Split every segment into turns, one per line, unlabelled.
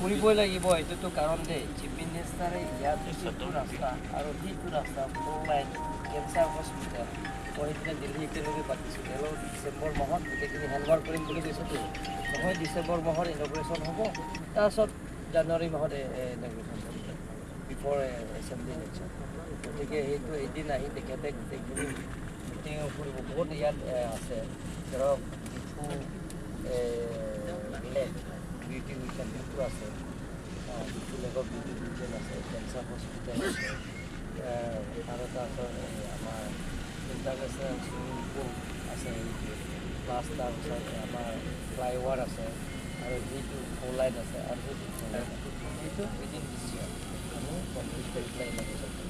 কৰিবই লাগিব এইটোতো কাৰণ দেই চিফ মিনিষ্টাৰে ইয়াত যিটো ৰাস্তা আৰু সেইটো ৰাস্তা ফ'ৰ লাইন কেঞ্চাৰ হস্পিটেল মই সেইদিনা দিল্লী একেলগে পাতিছোঁ। তেওঁলোক ডিচেম্বৰ মাহত গোটেইখিনি হেণ্ডঅভাৰ কৰিম বুলি কৈছেতো নহয়, ডিচেম্বৰ মাহত ইনগ্ৰেশ্যন হ'ব, তাৰপাছত জানুৱাৰী মাহত ইনগ্ৰেশ্যন হ'ব বিফৰ এছেম্বলি ইলেকশ্যন। গতিকে সেইটো এদিন আহি তেখেতে গোটেইখিনি মিটিং কৰিব। বহুত ইয়াত আছে ধৰক ডিফু লেক বিউটিফিকেশ্যন সেইটো আছে, ডিফু লেকৰ বিউটিফিকেশ্যন আছে, কেঞ্চাৰ হস্পিটেল আছে, আৰু তাৰপিছত আমাৰ ইণ্টাৰনেশ্যনেল চুইমিং পুল আছে, সেইটো প্লাছ তাৰপিছত আমাৰ ফ্লাইঅভাৰ আছে আৰু সেইটো ফ'ৰ লাইন আছে আৰু সেইটো ফ'ৰ লাইন সেইটো উইদিন দিছ ইয়াৰ আমি কমপ্লিট কৰি পেলাই ইনগ্ৰেশ্যন কৰিম।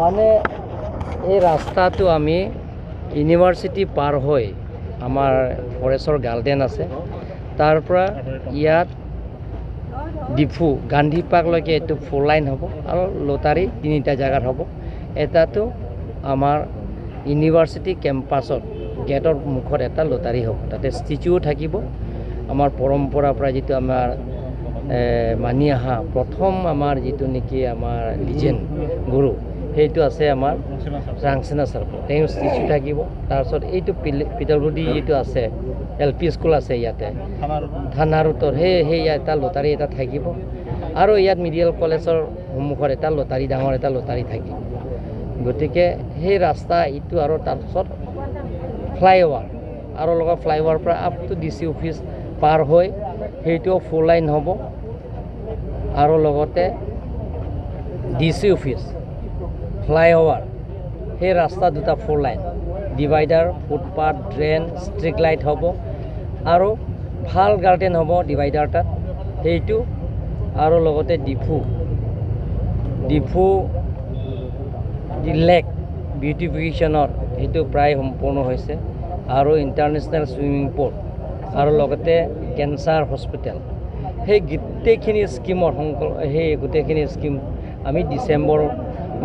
মানে এই ৰাস্তাটো আমি ইউনিভাৰ্চিটি পাৰ হৈ আমাৰ ফৰেষ্টৰ গাৰ্ডেন আছে, তাৰ পৰা ইয়াত ডিফু গান্ধী পাৰ্কলৈকে এইটো ফ'ৰ লাইন হ'ব আৰু লটাৰী তিনিটা জেগাত হ'ব। এটাটো আমাৰ ইউনিভাৰ্চিটি কেম্পাছত গেটৰ মুখত এটা লটাৰী হ'ব, তাতে ষ্টেচুও থাকিব। আমাৰ পৰম্পৰাৰ পৰা যিটো আমাৰ মানি অহা প্ৰথম আমাৰ যিটো নেকি আমাৰ লিজেণ্ড গুৰু সেইটো আছে আমাৰ ৰাংচেনা চাৰ্প, তেওঁ ষ্টেচু থাকিব। তাৰপিছত এইটো পি ডাব্লিউ ডি যিটো আছে এল পি স্কুল আছে ইয়াতে থানাৰ উত্তৰ সেই এটা লটাৰী এটা থাকিব আৰু ইয়াত মিডিল কলেজৰ সন্মুখত এটা লটাৰী ডাঙৰ এটা লটাৰী থাকিব। গতিকে সেই ৰাস্তা ইটো আৰু তাৰপিছত ফ্লাইঅভাৰ আৰু লগত ফ্লাইঅভাৰৰ পৰা up to D C office পাৰ হৈ সেইটোও ফ'ৰ লাইন হ'ব আৰু লগতে ডি চি অফিচ ফ্লাইঅভাৰ সেই ৰাস্তা দুটা four line divider footpath drain street light হ'ব আৰু ভাল গাৰ্ডেন হ'ব ডিভাইডাৰ তাত সেইটো আৰু লগতে ডিফু ডিফু লেক বিউটিফিকেশ্যনৰ সেইটো প্ৰায় সম্পূৰ্ণ হৈছে আৰু ইণ্টাৰনেশ্যনেল চুইমিং পুল আৰু লগতে কেঞ্চাৰ হস্পিটেল সেই গোটেইখিনি স্কীমৰ সেই গোটেইখিনি স্কীম আমি ডিচেম্বৰ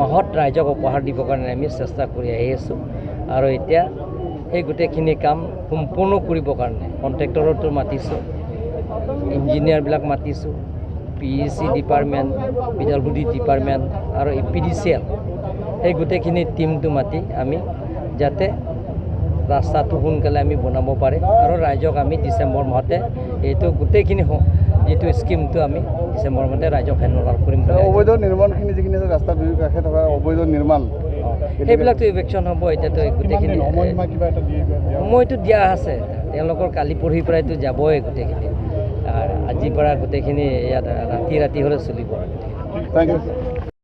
মাহত ৰাইজক উপহাৰ দিবৰ কাৰণে আমি চেষ্টা কৰি আহি আছোঁ আৰু এতিয়া সেই গোটেইখিনি কাম সম্পূৰ্ণ কৰিবৰ কাৰণে কণ্ট্ৰেক্টৰতো মাতিছোঁ, ইঞ্জিনিয়াৰবিলাক মাতিছোঁ, P E C department, P W D department আৰু A P D C L সেই গোটেইখিনি টীমটো মাতি আমি যাতে ৰাস্তাটো সোনকালে আমি বনাব পাৰে আৰু ৰাইজক আমি ডিচেম্বৰ মাহতে এইটো গোটেইখিনি যিটো স্কীমটো আমি ডিচেম্বৰ মাহতে ৰাইজক হেণ্ড অভাৰ কৰিম।
অবৈধ নিৰ্মাণখিনি যিখিনি আছে ৰাস্তাৰ দুয়ো কাষে থকা অবৈধ নিৰ্মাণ
সেইবিলাকতো ইভেকশ্যন হ'ব। এতিয়াতো গোটেইখিনি সময়টো দিয়া আছে, তেওঁলোকৰ কালি পৰহিৰ পৰাইতো যাবই গোটেইখিনি, আজিৰ পৰা গোটেইখিনি ইয়াত ৰাতি ৰাতি হ'লে চলিব আৰু গোটেইখিনি।